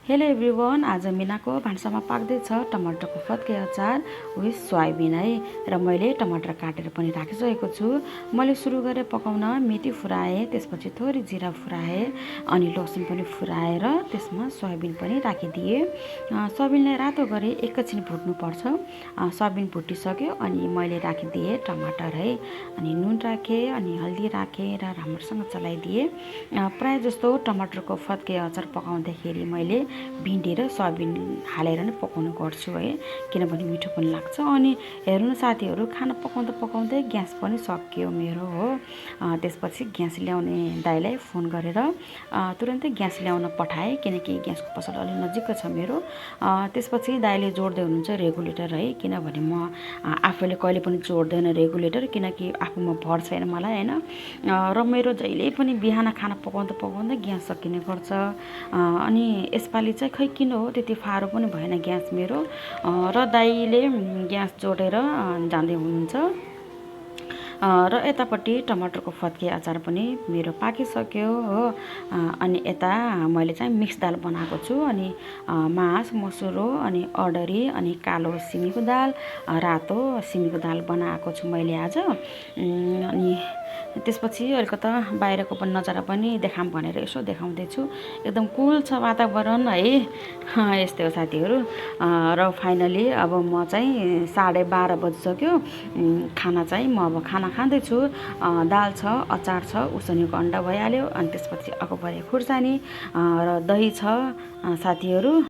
Hello everyone, आज मिनाको भान्सामा पाक्दैछ टमाटरको फत्के अचार विथ सोयाबिन है। र मैले टमाटर काटेर पनि राखिसकेको छु। मैले सुरु गरेँ पकाउन, मेथी फुराएँ, त्यसपछि थोरै जिरा फुराएँ अनि लसुन पनि फुराएर त्यसमा सोयाबिन पनि राखिदिएँ। सोयाबिनलाई रातो गरी एकैछिन भुट्नुपर्छ। सोयाबिन भुटिसक्यो अनि मैले राखिदिएँ टमाटर है, अनि नुन राखेँ अनि हल्दी राखेँ र राम्रोसँग चलाइदिएँ। प्रायः जस्तो टमाटरको फत्के अचार पकाउँदाखेरि मैले भिन्डी र सोयाबिन हालेर नै पकाउने गर्छु है, किनभने मिठो पनि लाग्छ। अनि हेर्नु न साथीहरू, खाना पकाउँदा पकाउँदै ग्यास पनि सकियो मेरो हो। त्यसपछि ग्यास ल्याउने दाइलाई फोन गरेर तुरन्तै ग्यास ल्याउन पठाएँ, किनकि ग्यासको पसल अलि नजिकै छ मेरो। त्यसपछि दाइले जोड्दै हुनुहुन्छ रेगुलेटर है, किनभने म आफैले कहिले पनि जोड्दैन रेगुलेटर, किनकि आफूमा भर छैन मलाई होइन। र मेरो जहिले पनि बिहान खाना पकाउँदा पकाउँदा ग्यास सकिने गर्छ। अनि यसपालि चाहिँ खै किन हो त्यति फारो पनि भएन ग्यास मेरो। र दाइले ग्यास जोडेर जाँदै हुनुहुन्छ। र यतापट्टि टमाटरको फत्के अचार पनि मेरो पाकिसक्यो हो। अनि यता मैले चाहिँ मिक्स दाल बनाएको छु। अनि मास, मसुरो, अनि अडरी, अनि कालो सिमीको दाल, रातो सिमीको दाल बनाएको छु मैले आज। अनि त्यसपछि अलिकता बाहिरको पनि नजारा पनि देखाऊँ भनेर यसो देखाउँदैछु। एकदम कुल छ वातावरण है। यस्तै हो साथीहरू। र फाइनली अब म चाहिँ 12:30 बजिसक्यो। खाना चाहिँ म अब खाना खाँदैछु। दाल छ, अचार छ, उसिनेको अन्डा भइहाल्यो, अनि त्यसपछि अकबरे खुर्सानी र दही छ साथीहरू।